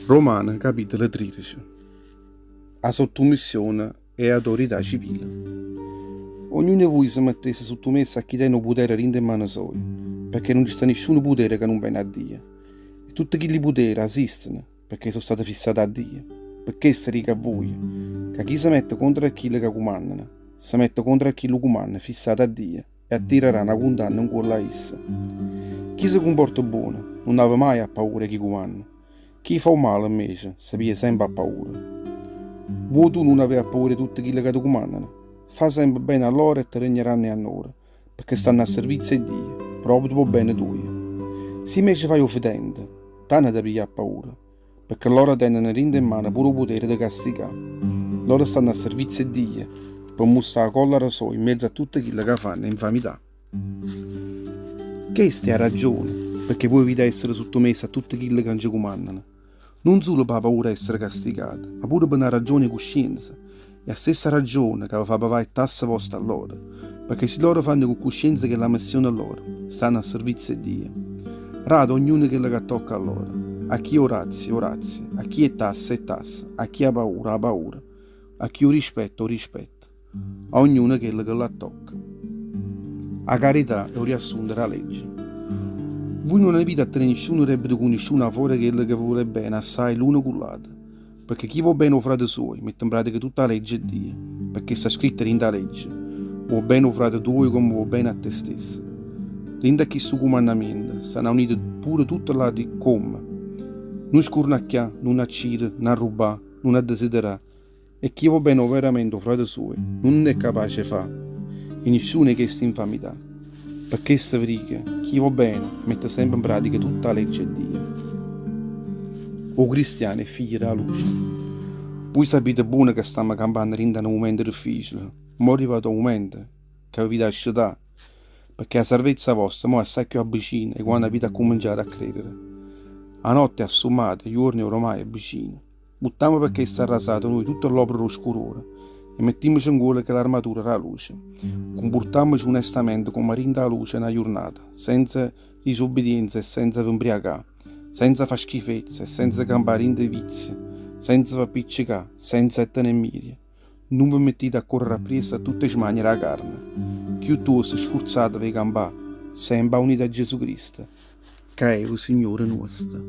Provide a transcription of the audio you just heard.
Romane capitolo 13 'A sottomissione 'e autorità civile. Ognuno 'e vuje se mettesse sottomesso a chi tene 'o putere dint' 'e mmane soje, pecché nun ce sta nisciuno putere ca nun vene 'a Dio. E tutte chilli putere asisteno pecché so' state fissate 'a Dio. Pe chesto dico a vuje, ca chi se mette contro a chille ca cumannano, se mette contro a chillu cumanno fissato 'a Dio. e attirerà na cundanna 'ncuollo a isso. Chi se cumporta buono nun ave maje appaura 'e chi cumanna, chi fa 'o male 'mmece se piglia sempe appaura. Vuo' tu nun avè appaura 'e tutte chille ca te cumannano? Fa sempe bene a loro e te regneranno 'e annore, pecché stanno a servizio 'e Dio, proprio p' 'o bene tujo. Si 'mmece faje 'o fetente, t'hanna da piglià appaura, Pecché loro teneno dint' 'e mmane pure 'o putere de castigà. Loro stanno a servizio 'e Dio pe mmustrà 'a collera soja 'mmiezzo a tutte chille ca fanno 'e 'nfamità. Chesta è 'a ragione pecché vuje avite 'a essere suttomesse a tutte chille ca nce cumannano, nun sulo p' 'a paura 'e essere castigate, ma pure pe na ragione 'e cuscienza. È 'a stessa ragione ca ve fa pavà 'e tasse voste a loro, pecché si loro fanno cu cuscienza chella missione loro, stanno a servizio 'e Dio. Rate a ognuno chello ca tocca a loro, a chi 'o dazio, 'o dazio, a chi 'e tasse, 'e tasse, a chi 'a paura, 'a paura, a chi 'o rispetto, 'o rispetto, a ognuno chello che l'attocca. 'A carità è 'o riassunto d' 'a legge. Vui nun avite a tenè nisciuno debito cu nisciuno 'a fora 'e chello che ve vulè bene assaje l'uno cu ll'ato. Pecché chi vò bene 'o frate suojo mette 'npratica tutta 'a legge 'e Dio, pecché sta scritto dint' 'a legge, Vuò bene 'o frate tuojo comme vuò bene a te stesso. Dint' a chistu cumannamiento stanno aunite pure tutte ll'ati comme, Nun scurnacchià, nun accire, nun arrubbà, nun addesiderà. E chi vò bene overamente 'o frate suojo nun è capace 'e fà 'e nisciuna 'e cheste infamità. Pe chesto ve dico, chi vò bene mette sempe 'npratica tutta 'a legge 'e Dio. O cristiano è figlio d' 'a luce. Vuje sapite buono ca stammo campanno dint' a nu mumento difficile, mò è arrivato 'o mumento ca v'avite 'a scetà, pecché 'a sarvezza vosta mò è assaje cchiù avvicina 'e quanno avite accuminciato a credere. 'A notte è assummata, 'o juorno è oramaje vicino. Vuttammo pe chesta arrasata nuje tutte ll'opere d' 'o scurore e mettimmoce 'ncuollo chell'armatura d' 'a luce. Cumpurtammoce unestamente comme dint' 'a luce 'e na jurnata, senza disubbidienza e senza ve 'mbriacà, senza fà schifezze e senza campà dint' 'e vizie, senza v'appiccecà, senza tenè 'mmiria. Nun ve mettite a correre appriesso a tutte 'e smanie d' 'a carne. Chiuttosto sfurzateve 'e campà sempe aunite a Gesù Cristo, ca è 'o Signore nuosto.